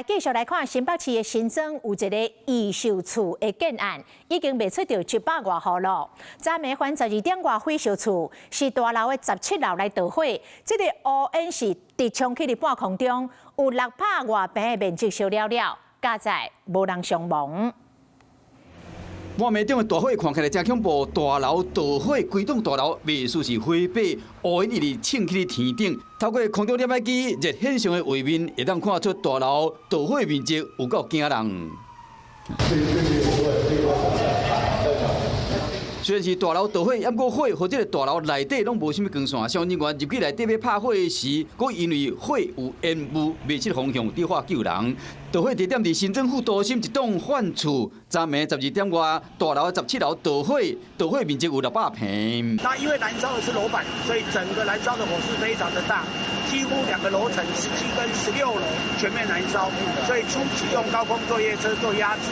繼續來看新北市的新莊有一个預售厝的建案，已經賣出著一百外戶囉。昨暝翻12點外火燒厝，是大樓的17樓來著火，這个烏煙是直衝起佇半空中，有600外坪的面積燒了了，佳哉無人傷亡。半暝中的大火看起來真恐怖，大樓著火，規棟大樓袂輸是火把，烏煙一直衝起天頂。透過空中攝影機熱顯像的畫面，會當看出大樓著火面積有夠驚人。雖然是大樓著火，毋過火予這个大樓內底攏無啥物光線。消防人員入去內底欲拍火時，閣因為火有煙霧，迷失方向，佇喊救人。著火地點佇新莊副都心一棟販厝，昨暝12點外，大樓17樓著火，著火面積有600坪。那因為燃燒的是樓板，所以整個燃燒的火勢非常的大，幾乎兩個樓層17跟16樓全面燃燒。所以初期用高空作業車做壓制，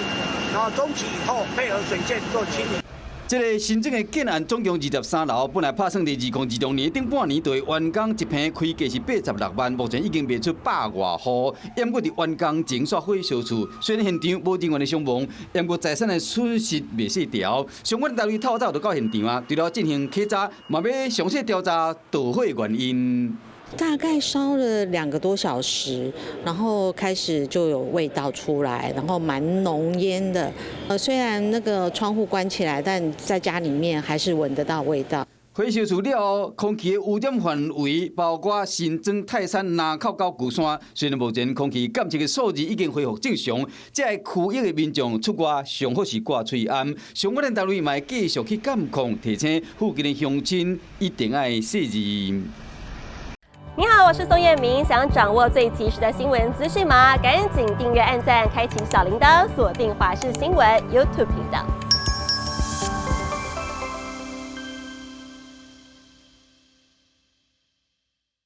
然後中期以後配合水線做清理。這个新莊的建案總共23樓，本來拍算佇2026年頂半年就會完工，一坪開價是86萬，目前已經賣出百外戶。毋過佇完工前煞火燒厝，雖然現場無人員的傷亡，毋過財產的損失袂細條。相關單位透早就到現場啊，除了進行稽查，嘛欲詳細調查著火原因。大概燒了2個多小時，然後開始就有味道出來，然後蠻濃煙的。雖然那個窗戶關起來，但在家裡面還是聞得到味道。火燒厝了後，空氣的污染範圍包括新莊、泰山、林口到龜山。雖然目前空氣監測的數字已經恢復正常，這个區域的民眾出外上好是掛喙罨。相關的單位嘛會繼續去監控，提醒附近的鄉親一定愛細膩。你好，我是宋燕明。想掌握最及時的新聞資訊嗎？趕緊訂閱、按讚、開啟小鈴鐺，鎖定華視新聞 YouTube 頻道。